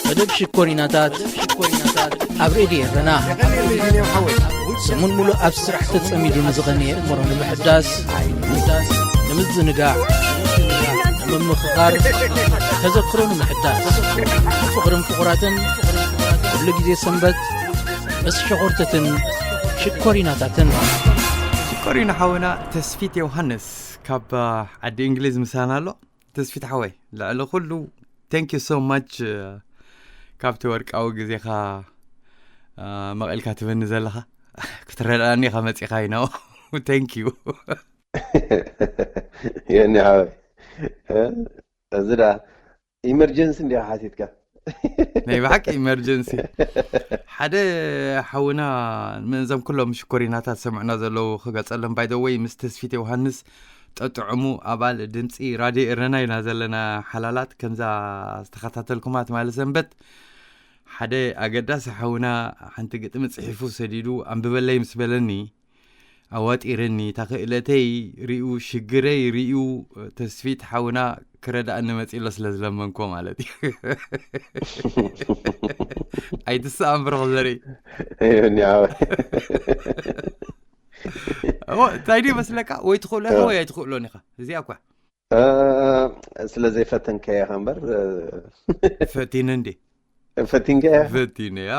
መደብ ሽኮሪናታት ኣብ ሬድዮ ኤረና። ሰሙን ሙሉእ ኣብ ስራሕ ተጸሚዱ ንዝቐነየ እምሮ ንምሕዳስ፣ ንምዝንጋዕ፣ ንምምኽኻር፣ ተዘክሮ ንምሕዳስ፣ ፍቕርን ፍቑራትን፣ ኩሉ ግዜ ሰንበት ምስ ሸኾርተትን ሽኮሪናታትን። ሽኮሪና ሓውና ተስፊት ዮሃንስ ካብ ዓዲ እንግሊዝ ምሳና ኣሎ። ተስፊት ሓወይ፣ ልዕሊ ኩሉ thank you so much፣ ካብቲ ወርቃዊ ግዜኻ መቒልካ ትበኒ ዘለኻ ክትረዳእኒ ኢኻ መጺኻ ኢናዎ። Thank you። የኒ ሓወይ፣ እዚ ዳ ኢመርጀንሲ እንዲኻ ሓቲትካ። ናይ ብሓቂ ኢመርጀንሲ። ሓደ ሓውና፣ ምእንዞም ኩሎም ሽኮሪናታት ሰምዑና ዘለዉ ክገጸሎም፣ ባይ ዘ ወይ ምስ ተስፊት ዮሃንስ ጠጥዕሙ ኣባል ድምፂ ራድዮ ኤረና ኢና ዘለና ሓላላት። ከምዛ ዝተኸታተልኩማ ትማሊ ሰንበት ሓደ ኣገዳሲ ሓውና ሓንቲ ግጥሚ ጽሒፉ ሰዲዱ ኣንብበለይ ምስ በለኒ፣ ኣዋጢረኒ፣ እታ ክእለተይ ሪኡ፣ ሽግረይ ሪኡ፣ ተስፊት ሓውና ክረዳእኒ መጺሎ ስለ ዝለመንኮ ማለት እዩ። ኣይትስኣን ብርኽ ዘርኢ። እዮኒ ዓወ። እሞ እንታይ ድዩ መስለካ? ወይ ትኽእሎ ኢኻ ወይ ኣይትኽእሎን ኢኻ። እዚኣ እኳ። እ፣ ስለ ዘይፈተንካዮ ኢኻ እምበር፣ እ፣ ፈቲነ እንዴ? ፈቲንካዮ? ፈቲነ፣ ያ።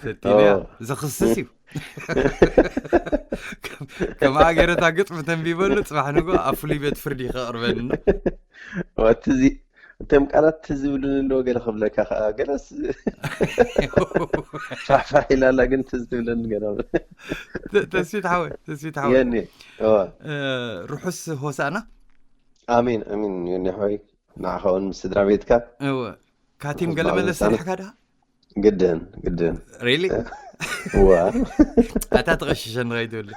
ፈቲነ፣ ያ። ኦ። ዘኽስስ እዩ። ከም፣ ከም ኣገረታ ግጥሚ ተንቢበሉ፣ ጽባሕ ንግሆ ኣብ ፍሉይ ቤት ፍርዲ ከቕርበኒ። ዋ፣ ትዝ-፣ እቶም ቃላት ትዝ ዝብሉኒ ኣለዎ፣ ገለ ክብለካ ከኣ፣ ገለስ ፋሕፋሕ ኢላ ኣላ፣ ግን ትዝ ትብለኒ ገለ። ተ-፣ ተስፊት ሓወይ፣ ተስፊት ሓወይ። የኒ፣ እወ። እ፣ ርሑስ ሆሳእና። ኣሜን፣ ኣሜን፣ የኒ ሓወይ። ንዓኻ እውን ምስ ስድራ ቤትካ። እወ። ካቲም ገለ በዓል መለ ምሳና። ሰሪሕካ ድኻ? ግድን፣ ግድን። ሪሊ? እዋ። ኣታ ተቐሽሸ ንኸይትብል።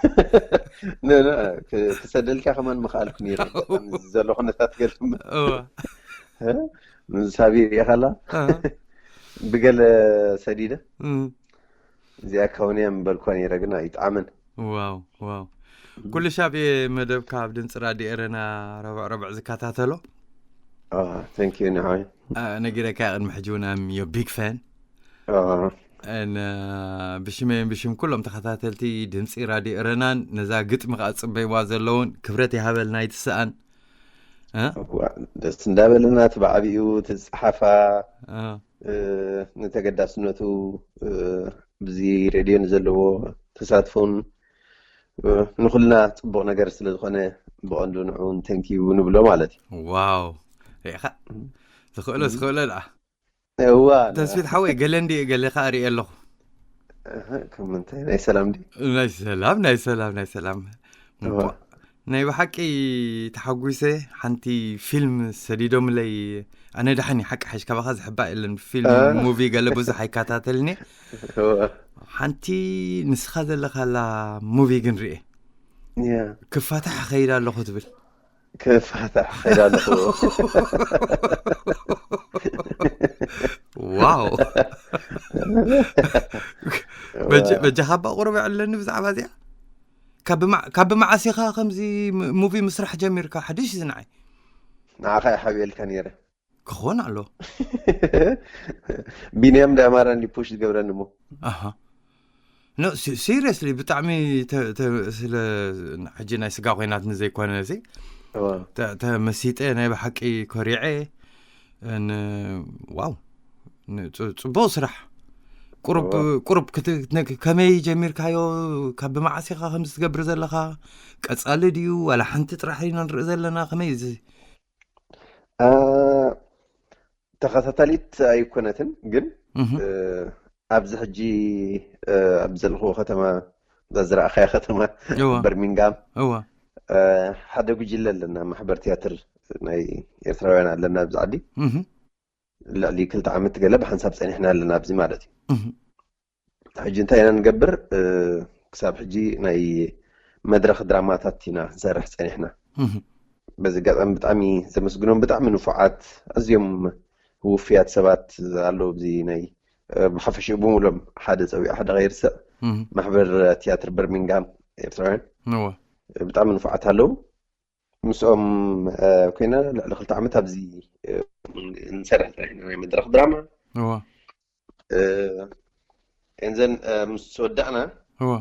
ነ-፣ ነ-፣ ክ-፣ ክሰደልካ ከማን ምኽኣልኩ ነይረ። ኣጋጣሚ ዘሎ ኩነታት ገለ እምበር። እዋ። እ? ምስ ሳቢ ሪእኻላ? ኣሃ። ብገለ ሰዲደ። እም። እዚኣ ከውን እያ ምበልኳ ነይረ፣ ግን ኣይጠዓምን። ዋው፣ ዋው። እም። ኩሉ ሻብ እየ መደብካ ኣብ ድምፂ ራድዮ ኤረና ረብዕ ረብዕ ዝከታተሎ። አ፣ thank you ንዓይ። አ፣ ነጊረካ ቅድሚ ሕጂ እውን I'm your big fan። አ። And፣ አ፣ ብሽመይን ብሽም ኩሎም ተኸታተልቲ ድምፂ ራድዮ ኤረናን ነዛ ግጥሚ ከኣ ጽበይዋ ዘለውን ክብረት ይሃበልና ኣይትስኣን። እ? እዋ፣ ደስ እንዳበለና እቲ ብዓቢኡ እቲ ዝጸሓፋ፣ እ። እ፣ ንተገዳስነቱ፣ እ፣ ብዚ ሬድዮ ንዘለዎ ተሳትፎን፣ እ፣ ንኹልና ጽቡቕ ነገር ስለ ዝኾነ ብቐንዱ ንዕኡ ን thank you ንብሎ ማለት እዩ። ዋው፣ ርኢኻ? እም። ዝኽእሎ፣ እም። ዝኽእሎ ደኣ። እዋ፣ ተስፊት ሓወይ፣ ገለ እንዲ፣ ገለ ከኣ ርኢ ኣለኹ። እህ፣ ከም ምንታይ? ናይ ሰላም ድዩ? ናይ ሰላም፣ ናይ ሰላም፣ ናይ ሰላም። እዋ። እንኳ-፣ ናይ ብሓቂ ተሓጒሰ። ሓንቲ ፊልም ሰዲዶምለይ። ኣነ ደሓን እየ፣ ሓቂ ሓሽ፣ ካባኻ ዝሕባእ የለን። ፊልም፣ እ? ሙቪ ገለ ብዙሕ ኣይከታተልን እየ። እዋ። ሓንቲ ንስኻ ዘለኻላ ሙቪ ግን ርኤ። ያ። ክፋታሕ እኸይድ ኣለኹ ትብል። ክፋታሕ ኸይድ ኣለኹ። ዋው። በጀ-፣ ዋው። በጃኻ እባ ቁሩብ የዕልለኒ ብዛዕባ እዚኣ። ካብ ብመዓ-፣ ካብ ብመዓስ ኢኻ ከምዚ ም-፣ ሙቪ ምስራሕ ጀሚርካ? ሓድሽ እዩ ንዓይ። ንዓኻ እየ ሓብኤልካ ነይረ። ክኾን ኣሎ። ቢንያም ዳማራ እንዲ ፑሽ ዝገብረኒ እሞ። ኣሃ። ኖ፣ ሲ-፣ ሲሪየስሊ ብጣዕሚ ተ-፣ ተ-፣ ስለ ሕጂ ናይ ስጋ ኮይናት ንዘይኮነ ሲ፣ እዋ። ተ-፣ ተመሲጠ ናይ ብሓቂ ኮሪዐ። ን-፣ ዋው። ን-፣ ጽ-፣ ጽቡቕ ስራሕ። ቁሩብ፣ እዋ። ቁሩብ ክት-፣ ነግ-፣ ከመይ ጀሚርካዮ? ካብ ብመዓስ ኢኻ ከምዚ ትገብር ዘለኻ? ቀጻሊ ድዩ? ዋላ ሓንቲ ጥራሕ ኢና ንርኢ ዘለና? ከመይ እዚ? አ፣ ተኸታታሊት ኣይኮነትን፣ ግን፣ እህ። እ፣ ኣብዚ ሕጂ፣ እ፣ ኣብ ዘለኽዎ ከተማ፣ እዛ ዝረኣኻያ ከተማ፣ እዋ። በርሚንግሃም፣ እዋ። እ፣ ሓደ ጉጅለ ኣለና፣ ማሕበር ትያትር ናይ ኤርትራውያን ኣለና ኣብዚ ዓዲ። እህ። ልዕሊ ክልተ ዓመት ገለ ብሓንሳብ ጸኒሕና ኣለና ኣብዚ ማለት እዩ። እህ። ሕጂ እንታይ ኢና ንገብር? እ፣ ክሳብ ሕጂ ናይ መድረኽ ድራማታት ኢና ክንሰርሕ ጸኒሕና። እህ። በዚ ኣጋጣሚ ብጣዕሚ ዘመስግኖም ብጣዕሚ ንፉዓት፣ ኣዝዮም ውፉያት ሰባት ኣለዉ። ኣብዚ ናይ፣ እ፣ ብሓፈሽኡ ብምሉኦም ሓደ ጸዊዑ ሓደ ከይርስዕ፣ እህ። ማሕበር ትያትር በርሚንግሃም ኤርትራውያን እወ። ብጣዕሚ ንፉዓት ኣለዉ። ምስኦም፣ እ፣ ኮይና ልዕሊ ክልተ ዓመት ኣብዚ፣ እ፣ ንሰርሕ ጸኒሕና ናይ መድረኽ ድራማ። እወ። ኤንዘን ምስ ወዳእና እወ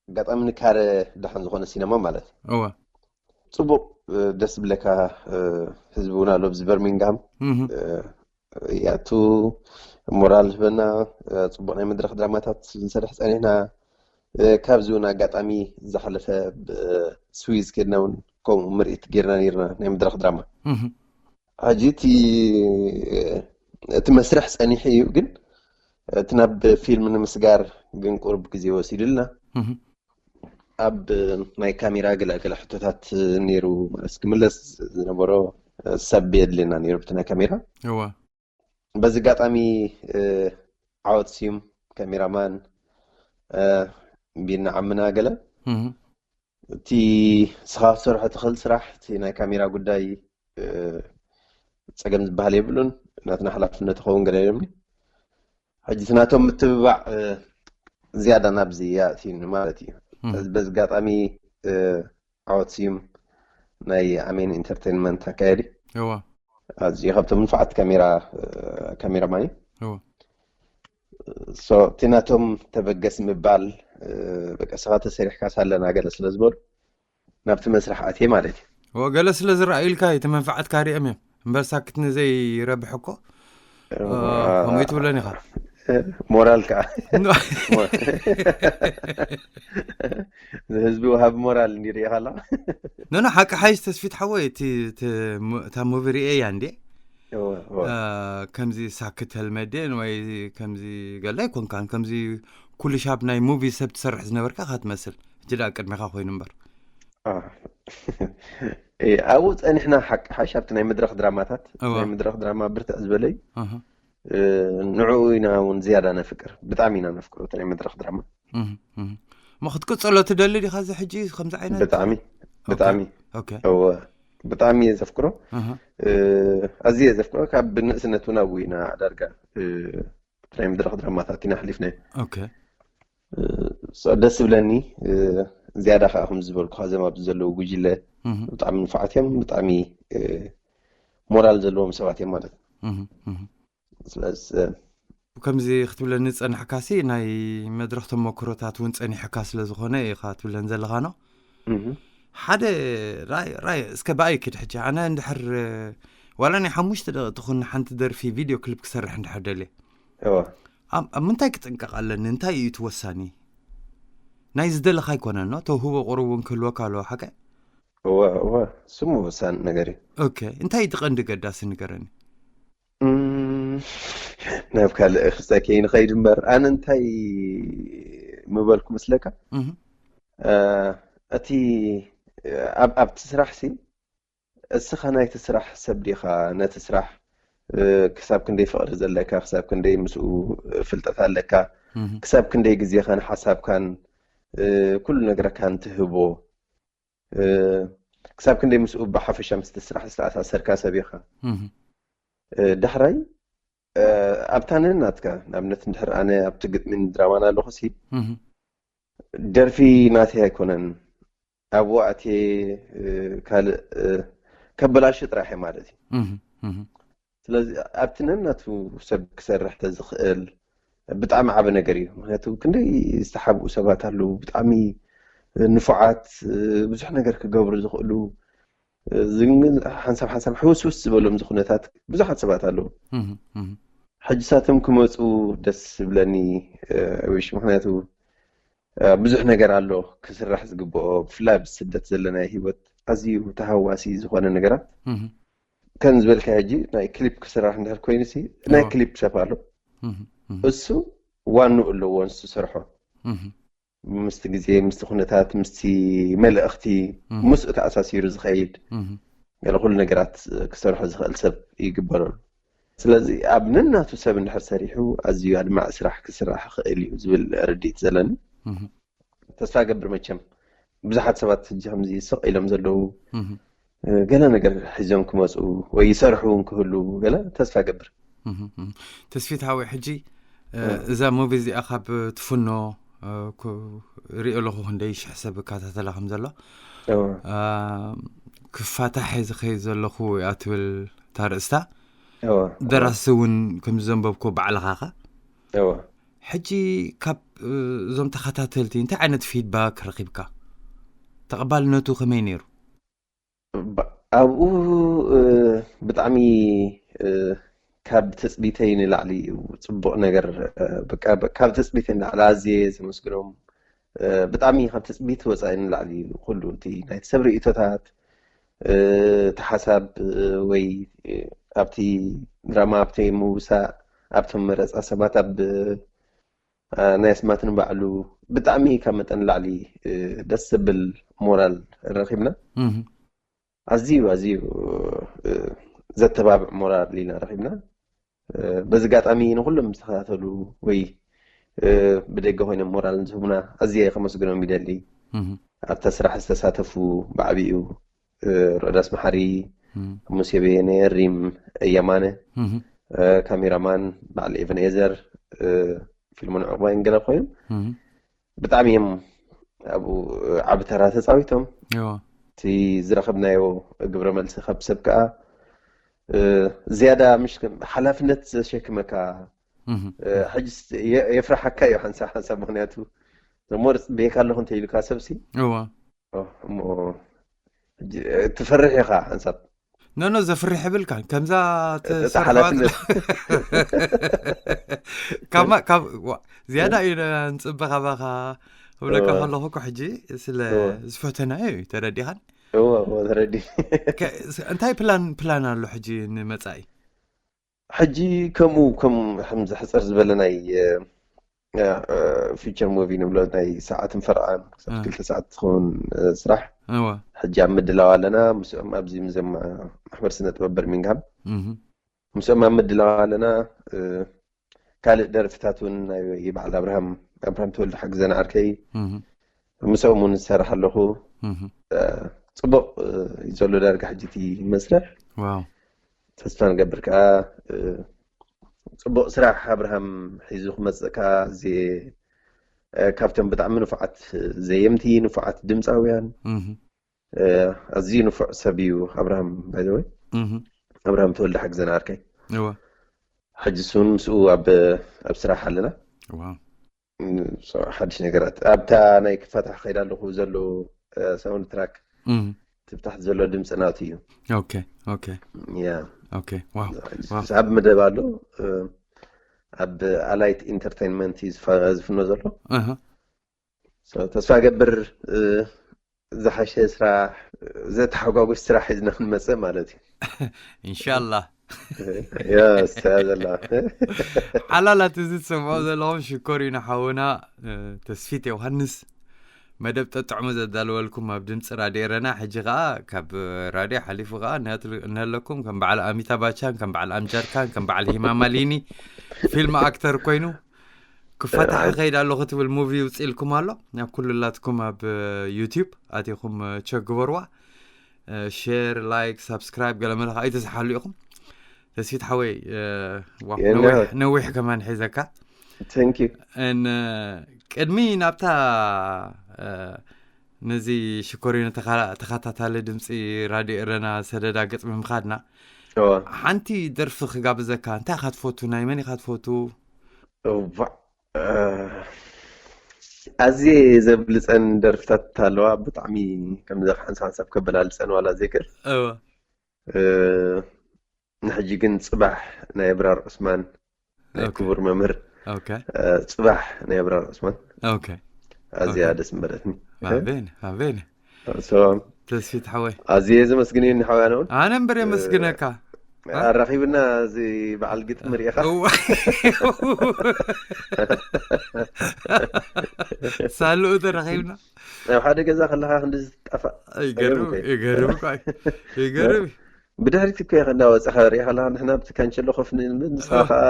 ኣጋጣሚ ንካረ ደሓን ዝኾነ ሲነማ ማለት እዩ። እወ ጽቡቕ ደስ ዝብለካ ህዝቢ እውን ኣሎ ኣብዚ በርሚንግሃም እህ ያቱ ሞራል ህበና። ጽቡቕ ናይ መድረኽ ድራማታት ንሰርሕ ጸኒሕና። ካብዚ እውን ኣጋጣሚ ዝሓለፈ ስዊዝ ከድና እውን ከምኡ ምርኢት ጌርና ነርና ናይ መድረኽ ድራማ። እህ ሕጂ እቲ እቲ መስርሕ ጸኒሑ እዩ፣ ግን እቲ ናብ ፊልም ንምስጋር ግን ቁሩብ ግዜ ወሲዱልና። እህ ኣብ ናይ ካሜራ ገለገለ ሕቶታት ነይሩ ማለት ክምለስ ዝነበሮ ሰብ የድልና ነይሩ ብቲ ናይ ካሜራ። እወ በዚ ኣጋጣሚ ዓወት ስዩም ካሜራማን ቢና ዓምና ገለ እህ እቲ ስኻ ክትሰርሖ ትኽእል ስራሕ እቲ ናይ ካሜራ ጉዳይ ጸገም ዝበሃል የብሉን። ናትና ሓላፍነት ይኸውን ገለ ኢሎምኒ። ሕጂ እቲ ናቶም ምትብባዕ ዝያዳ ናብዚ ኣእትዩኒ ማለት እዩ። እህ በዚ ኣጋጣሚ ዓወት ስዩም ናይ ኣሜን ኢንተርቴንመንት ኣካየዲ እወ ኣዝዩ ካብቶም ንፉዓት ካሜራ ካሜራማን እዩ። እወ ሶ እቲ ናቶም ተበገስ ምባል በቃ ስኻ ተሰሪሕካ ሳለና ገለ ስለ ዝበሉ ናብቲ መስርሕ ኣትየ ማለት እዩ። እወ ገለ ስለ ዝረኣዩልካ እዩ እቲ መንፍዓትካ ሪኦም እዮም። እምበር ሳክት ንዘይረብሕ እኮ ከምኡ ትብለን ኢኻ። ሞራል ከዓ ንህዝቢ ወሃቢ ሞራል እንዲ ሪኢኻ ኣለኻ። ኖኖ ሓቂ ሓይሽ ተስፊት ሓወይ እቲ እቲ ሙ- እታ ሙቪ ሪኤያ እንዴ እወ፣ እወ። አ፣ ከምዚ ሳክት ሄልመዴን ወይ ከምዚ ገላ ኣይኮንካን ከምዚ ኩሉ ሻብ ናይ ሙቪ ሰብ ትሰርሕ ዝነበርካ ኢኻ ትመስል። ሕጂ ደኣ ቅድሜኻ ኮይኑ እምበር። አ። እ፣ ኣብኡ ጸኒሕና ሓቂ ሓይሽ ኣብቲ ናይ መድረኽ ድራማታት እወ። ናይ መድረኽ ድራማ ብርትዕ ዝበለዩ ኣሃ። እ፣ ንዕኡ ኢና እውን ዝያዳ ነፍቅር፣ ብጣዕሚ ኢና ነፍቅሮ እቲ ናይ መድረኽ ድራማ። እህ፣ እህ። እሞ ክትቅጽሎ ትደሊ ዲኻ እዚ ሕጂ ከምዚ ዓይነት? ብጣዕሚ ብጣዕሚ ኦኬ። እወ፣ ብጣዕሚ እየ ዘፍቅሮ። ኣሃ። እ፣ ኣዝየ ዘፍቅሮ ካብ ብንእስነት እውን ኣብኡ ኢና ዳርጋ እ፣ ናይ መድረኽ ድራማታት ኢና ኣሕሊፍናዮ። ኦኬ። እ፣ ሶ ደስ ዝብለኒ እ፣ ዝያዳ ከዓ ከም ዝበልኩ ካብዞም ኣብዚ ዘለዉ ጉጅለ እህ፣ ብጣዕሚ ንፉዓት እዮም፣ ብጣዕሚ እ፣ ሞራል ዘለዎም ሰባት እዮም ማለት እዩ። እህ፣ እህ። ስለዚ እ፣ ከምዚ ክትብለኒ ዝጸናሕካሲ ናይ መድረኽ ተመክሮታት እውን ጸኒሕካ ስለ ዝኾነ ኢኻ ትብለን ዘለኻ ነው። እህ፣ ሓደ ራይ ራይ እስከ ብኣይ ክድ ሕጂ ኣነ እንድሕር ዋላ ናይ ሓሙሽተ ደቂ ትኹን ሓንቲ ደርፊ ቪድዮ ክሊፕ ክሰርሕ እንድሕር ደልየ እወ። ኣብ ኣብ ምንታይ ክጥንቀቕ ኣለኒ? እንታይ እዩ እቲ ወሳኒ? ናይ ዝደለኻ ኣይኮነን ኖ ተውህቦ ቁሩብ እውን ክህልወካ ኣለዎ ሓቀ? እወ፣ እወ። ስሙ ወሳኒ ነገር እዩ። ኦኬ እንታይ እቲ ቀንዲ ገዳሲ ንገረኒ? እም፣ ናብ ካልእ ክስተ ከይንኸይድ እምበር ኣነ እንታይ ምበልኩ ምስለካ እህ፣ እ፣ እቲ ኣብ ኣብቲ ስራሕ ሲ እስኻ ናይቲ ስራሕ ሰብ ዲኻ? ነቲ ስራሕ እ፣ ክሳብ ክንደይ ፍቕሪ ዘለካ፣ ክሳብ ክንደይ ምስኡ ፍልጠት ኣለካ፣ እህ፣ ክሳብ ክንደይ ግዜኻን ሓሳብካን እ፣ ኩሉ ነገርካን ትህቦ እ፣ ክሳብ ክንደይ ምስኡ ብሓፈሻ ምስቲ ስራሕ ዝተኣሳሰርካ ሰብ ኢኻ። እህ፣ እ፣ ዳሕራይ እ፣ ኣብታ ነናትካ ንኣብነት እንድሕር ኣነ ኣብቲ ግጥሚን ድራማን ኣለኹ ሲ እህ፣ ደርፊ ናተይ ኣይኮነን ኣብኡ ኣትየ እ፣ ካልእ እ፣ ከበላሹ ጥራሕ እየ ማለት እዩ። እህ፣ እህ፣ ስለዚ ኣብቲ ነናቱ ሰብ ክሰርሕ ተዝኽእል ብጣዕሚ ዓቢ ነገር እዩ። ምክንያቱ ክንደይ ዝተሓብኡ ሰባት ኣለዉ፣ ብጣዕሚ ንፉዓት ብዙሕ ነገር ክገብሩ ዝኽእሉ፣ ግን ሓንሳብ ሓንሳብ ሕውስውስ ዝበሎም እዚ ኩነታት ብዙሓት ሰባት ኣለዉ። እህ፣ እህ፣ ሕጂ ሳቶም ክመፁ ደስ ዝብለኒ ዊሽ፣ ምክንያቱ ብዙሕ ነገር ኣሎ ክስራሕ ዝግብኦ፣ ብፍላይ ኣብ ስደት ዘለናዮ ህይወት ኣዝዩ ተሃዋሲ ዝኾነ ነገራት እህ፣ ከም ዝበልካ ሕጂ ናይ ክሊፕ ክስራሕ እንድሕር ኮይኑ ሲ ናይ እዎ። ክሊፕ ሰብ ኣሎ እህ፣ እህ፣ እሱ ዋንኡ ኣለዎ ንሱ ዝሰርሖ እህ፣ ምስቲ ግዜ ምስቲ ኩነታት ምስቲ መልእኽቲ እህ፣ ምስኡ ተኣሳሲሩ ዝኸይድ እህ፣ ገለ ኩሉ ነገራት ክሰርሖ ዝኽእል ሰብ ይግበረሉ። ስለዚ ኣብ ነናቱ ሰብ እንድሕር ሰሪሑ ኣዝዩ ኣድማዒ ስራሕ ክስራሕ ይኽእል እዩ ዝብል ርድኢት ዘለኒ። እህ፣ ተስፋ ገብር መቸም ብዙሓት ሰባት ሕጂ ከምዚ ስቕ ኢሎም ዘለዉ እህ፣ እ፣ ገለ ነገር ሒዞም ክመፁ ወይ ይሰርሑ እውን ክህሉ ገለ ተስፋ ገብር። እህ፣ እህ። ተስፊት ሓወይ ሕጂ እ፣ እ። እዛ ሙቪ እዚኣ ካብ ትፍኖ እ፣ ኩ- ሪኦ ኣለኹ ክንደይ ሽሕ ሰብ እከታተላ ከም ዘሎ እወ፣ እ፣ ክፋታሕ እየ ዝኸይድ ዘለኹ እያ ትብል እታ ርእስታ። እወ፣ እወ። ደራሲ እውን ከም ዘንበብኩ ባዕልኻ ኸ? እወ። ሕጂ ካብ እዞም ተኸታተልቲ እንታይ ዓይነት ፊድባክ ረኺብካ? ተቐባልነቱ ከመይ ነይሩ? ብ- ኣብኡ እ፣ ብጣዕሚ እ፣ ካብ ትፅቢተይ ንላዕሊ እዩ ፅቡቕ ነገር እ፣ በቃ በ- ካብ ትፅቢተይ ንላዕሊ ኣዝየ ዘመስግኖም እ፣ ብጣዕሚ ካብ ትፅቢት ወፃኢ ንላዕሊ እዩ ኩሉ እቲ ናይ ሰብ ርእቶታት እ፣ እቲ ሓሳብ እ፣ ወይ እ፣ ኣብቲ ድራማ ኣብቲ ምውሳእ ኣብቶም መረፃ ሰባት ኣብ እ፣ ናይ ኣስማት ንባዕሉ ብጣዕሚ ካብ መጠን ንላዕሊ እ፣ ደስ ዘብል ሞራል ረኺብና እህ፣ ኣዝዩ ኣዝዩ እ፣ ዘተባብዕ ሞራል ኢና ረኺብና እ፣ በዚ ኣጋጣሚ ንኩሎም ዝተኸታተሉ ወይ እ፣ ብደገ ኮይኖም ሞራል ዝህቡና ኣዝየ ከመስግኖም ይደሊ እህ፣ ኣብታ ስራሕ ዝተሳተፉ ብዓብኡ እ፣ ሮዳስ መሓሪ እህ፣ ሙሴ በየነ ሪም የማነ እህ፣ እ፣ ካሜራማን በዓል ኤቨንኤዘር እ፣ ፊልሞን ዕቑባይን ገለ ኮይኖም እህ፣ ብጣዕሚ እዮም ኣብኡ ዓቢ ተራ ተፃዊቶም እዎ፣ እቲ ዝረኸብናዮ ግብረ መልሲ ካብ ሰብ ከዓ እ፣ ዝያዳ ምሽ ሓላፍነት ዘሸክመካ እህ፣ እ፣ ሕጅስ የ- የፍርሓካ እዩ ሓንሳብ ሓንሳብ ምክንያቱ ዘሞር ፅበየካ ኣለኹ እንተ ኢሉካ ሰብሲ እዎ። ኦ፣ እሞ ሕጂ ትፈርሕ ኢኻ ሓንሳብ ኖ ኖ ዘፍርሕ ይብልካ ከምዛ እቲ ትሰርሖ ሓላፍነት ካብ ማ- ካብ ዋ- ዝያዳ እዩ ንፅበ ካባኻ ክብለካ እወ። ከለኹ እኮ ሕጂ ስለ እወ። ዝፈተናዮ እዩ ተረዲኻን እዎ እዎ ተረዲ ከ- ስ- እንታይ ፕላን ፕላን ኣሎ ሕጂ ንመፃኢ? ሕጂ ከምኡ ከም ከምዚ ሕፅር ዝበለ ናይ ፊቸር ሙቪ ንብሎ ናይ ሰዓትን ፈረቓን ክሳብ እ። ክልተ ሰዓት ዝኸውን እ፣ ስራሕ እወ ሕጂ ኣብ ምድላው ኣለና ምስኦም ኣብዚ ምዘም ማሕበር ስነ ጥበብ በርሚንግሃም እህ፣ ምስኦም ኣብ ምድላው ኣለና እ፣ ካልእ ደርፍታት እውን ናይ በዓል ኣብርሃም ኣብርሃም ተወልደ ሓግዘና ዓርከይ እህ፣ ምስኦም እውን ዝሰርሕ ኣለኹ እህ፣ እ፣ ፅቡቕ እ፣ እዩ ዘሎ ዳርጋ ሕጂ እቲ መስርሕ ዋው ተስፋ ንገብር ከዓ እ፣ ፅቡቕ ስራሕ ኣብርሃም ሒዙ ክመፅእ ከዓ እዚ እ፣ ካብቶም ብጣዕሚ ንፉዓት ዘየምቲ ንፉዓት ድምፃውያን እህ፣ እ፣ ኣዝዩ ንፉዕ ሰብ እዩ ኣብርሃም ባይዘወይ እህ፣ ኣብርሃም ተወልደ ሓግዘና ዓርከይ እወ ሕጂ እሱን ምስኡ ኣብ ኣብ ስራሕ ኣለና ዋው ም፣ ሶ- ሓድሽ ነገራት ኣብታ ናይ ክፈታሕ ከይዳ ኣለኹ ዘሎ ሳውንድ ትራክ እህ፣ ትብታሕ ዘሎ ድምፂ ናቱ እዩ ኦኬ ኦኬ ያ ኦኬ ዋው ዋው ኣብ መደብ ኣሎ እ፣ ኣብ ኣላይት ኢንተርቴንመንት እዩ ዝፈ- ዝፍኖ ዘሎ እህ፣ ሶ፣ ተስፋ ገብር እ፣ ዝሓሸ ስራሕ ዘተሓጓጉስ ስራሕ ሒዝና ክንመፅእ ማለት እዩ ኢንሻላህ የስ እያ ዘላ ሓላላት እዚ ትሰምዖ ዘለኹም ሽኮር እዩ ንሓውና እ፣ ተስፊት ዮሃንስ መደብ ጠጥዕሙ ዘዳለወልኩም ኣብ ድምፂ ራድዮ ኤረና ሕጂ ከዓ ካብ ራድዮ ሓሊፉ ከዓ እናትል- እናለኩም ከም በዓል ኣሚታ ባቻን ከም በዓል ኣምጃድ ካን ከም በዓል ሂማማሊኒ ፊልም ኣክተር ኮይኑ ክፈታሕ ከይድ ኣለኹ ትብል ሙቪ ይውፅእልኩም ኣሎ ናብ ኩሉላትኩም ኣብ ዩቲዩብ ኣቲኹም ቸክ ግበርዋ ሼር ላይክ ሳብስክራይብ ገለ መለ ከዓ ኣይትዝሓሉ ኢኹም ተስፊት ሓወይ እ፣ ዋ፣ የለ። ነዊሕ- ነዊሕ ከማን ሒዘካ thank you ን ቅድሚ ናብታ እ፣ ነዚ ሽኮሪኖ ተኻ- ተኸታታሊ ድምፂ ራድዮ ኤረና ሰደዳ ገፅሚ ምኻድና እወ። ሓንቲ ደርፊ ክጋብዘካ እንታይ ኢኻ ትፈቱ ናይ መን ኢኻ ትፈቱ እዋዕ እ፣ ኣዝየ ዘብልፀን ደርፍታት ኣለዋ ብጣዕሚ ከምዚ ሓንሳብ ሓንሳብ ከበላልፀን ዋላ ዘይክእል እወ እ፣ ንሕጂ ግን ፅባሕ ናይ ኣብራር ዑስማን ናይ ኦኬ። ክቡር መምህር ኦኬ እ፣ ፅባሕ ናይ ኣብራር ዑስማን ኦኬ ኣዝያ ኦኬ። ደስ ምበለትኒ ፋቤን ፋቤን ሶ ተስፊት ሓወይ ኣዝየ ዘመስግን እዩ ንሓውያነ እውን ኣነ እምበር የመስግነካ ኣራኺብና እዚ በዓል ግጥሚ ርኢኻ እዋ። ሳልኡ ተረኺብና ኣብ ሓደ ገዛ ከለኻ ክንዲ ዝጣፋእ ይገርም ጸገም ይገርም እኮ እዩ። ይገርም ብድሕሪት እኮ ኢኻ እንዳወፅኻ ርኢኻ ኣለኻ ንሕና ብቲ ካንቸሎ ኮፍ ንብል ንስኻ ከዓ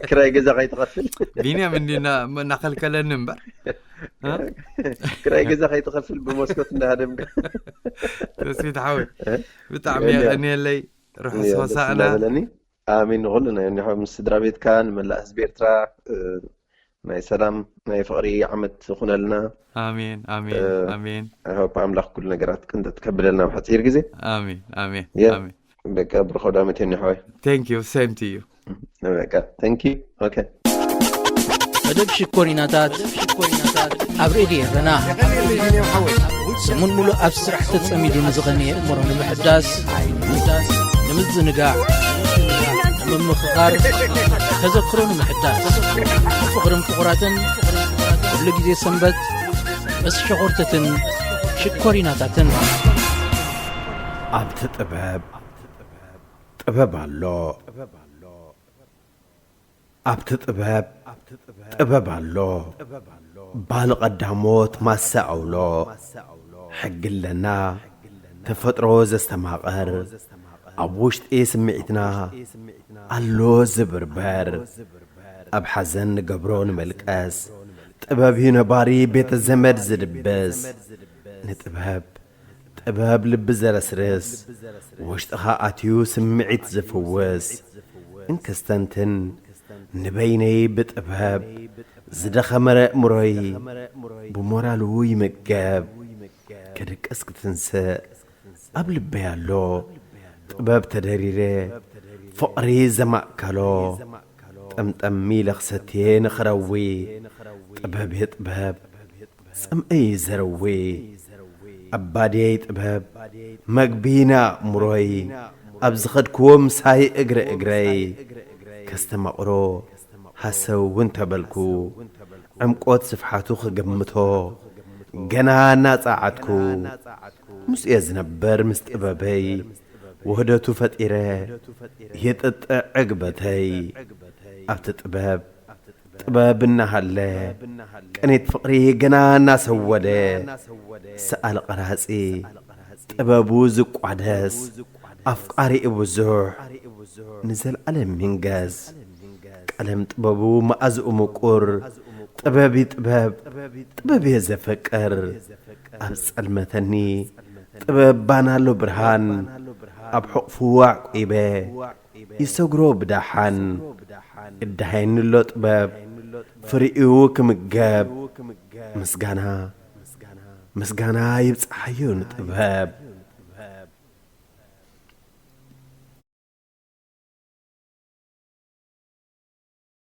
ክራይ ገዛ ከይትኸፍል ቢንያም እንዲ እናኸልከለኒ እምበር እ? ክራይ ገዛ ከይትኸፍል ብመስኮት እንዳሃደምካ ተስፊት ሓወይ እ? ብጣዕሚ የለ። የቐንየለይ ርሑስ እዮ፣ ደስ ሆሳእና እንዳበለኒ ኣሜን ንኹሉ ናይ እኒሖም ምስ ስድራ ቤትካ ንመላእ ህዝቢ ኤርትራ እ፣ ናይ ሰላም ናይ ፍቕሪ ዓመት ይኹነልና ኣሜን ኣሜን እ፣ ኣሜን ሆፕ ኣምላኽ ኩሉ ነገራት ቅንጠጥ ከብለልና ኣብ ሓፂር ግዜ ኣሜን ኣሜን የ- ኣሜን በቃ ብርኸው ዳመት ኒሖይ thank you same to you በቃ thank you okay መደብ ሽኮሪናታት ኣብ ሬድዮ ኤረና። ሰሙን ሙሉእ ኣብ ስራሕ ተጸሚዱ ንዝቐንየ እምሮ ንምሕዳስ፣ ንምዝንጋዕ፣ ንምምኽኻር፣ ተዘክሮ ንምሕዳስ፣ ፍቕርን ፍቑራትን፣ ኩሉ ግዜ ሰንበት ምስ ሸኾርተትን ሽኮሪናታትን። ኣብቲ ጥበብ፣ ጥበብ ኣሎ። ኣብቲ ጥበብ፣ ጥበብ ኣሎ። ባህሊ ቀዳሞት ማሰ ኣውሎ። ሕጊ ኣለና፣ ተፈጥሮ ዘስተማቐር፣ ኣብ ውሽጢ ስምዒትና ኣሎ ዝብርበር። ኣብ ሓዘን ንገብሮ ንመልቀስ፣ ጥበብ እዩ ነባሪ ቤተ ዘመድ ዝድብስ። ንጥበብ፣ ጥበብ ልቢ ዘረስርስ፣ ውሽጥኻ ኣትዩ ስምዒት ዝፍውስ። እንክስተንትን ንበይነይ ብጥበብ ዝደኸመ ኣእምሮይ ብሞራሉ ይምገብ። ክድቅስ ክትንስእ ኣብ ልበይ ኣሎ። ጥበብ ተደሪረ ፍቕሪ ዘማእከሎ። ጠምጠም ኢለ ክሰትየ ንኽረዊ። ጥበብ እየ ጥበብ ጽምእይ ዘረዊ። ኣባድየይ ጥበብ መግቢ ንኣእምሮይ። ኣብ ዝኸድክዎ ምሳይ እግረ እግረይ ከስተማቕሮ ሃሰው እውን ተበልኩ። ዕምቆት ስፍሓቱ ክገምቶ ገና እናጸዓትኩ። ምስኡ እየ ዝነበር ምስ ጥበበይ። ውህደቱ ፈጢረ የጥጥዕ ዕግበተይ። ኣብቲ ጥበብ ጥበብ እናሃለ ቅኔት ፍቕሪ ገና እናሰወደ ሰኣል ቀራጺ ጥበቡ ዝቋደስ ኣፍቃሪኡ ብዙሕ ንዘለዓለም ይንገስ። ቀለም ጥበቡ መኣዝኡ ምቁር ጥበብ እዩ ጥበብ ጥበብ እየ ዘፈቅር። ኣብ ጸልመተኒ ጥበብ ባና ኣሎ ብርሃን ኣብ ሕቑፉ ኣዕቂበ ይሰግሮ ብዳሓን እዳሃየኒ ኣሎ ጥበብ ፍሪኡ ክምገብ። ምስጋና ምስጋና ይብጽሓዮ ንጥበብ።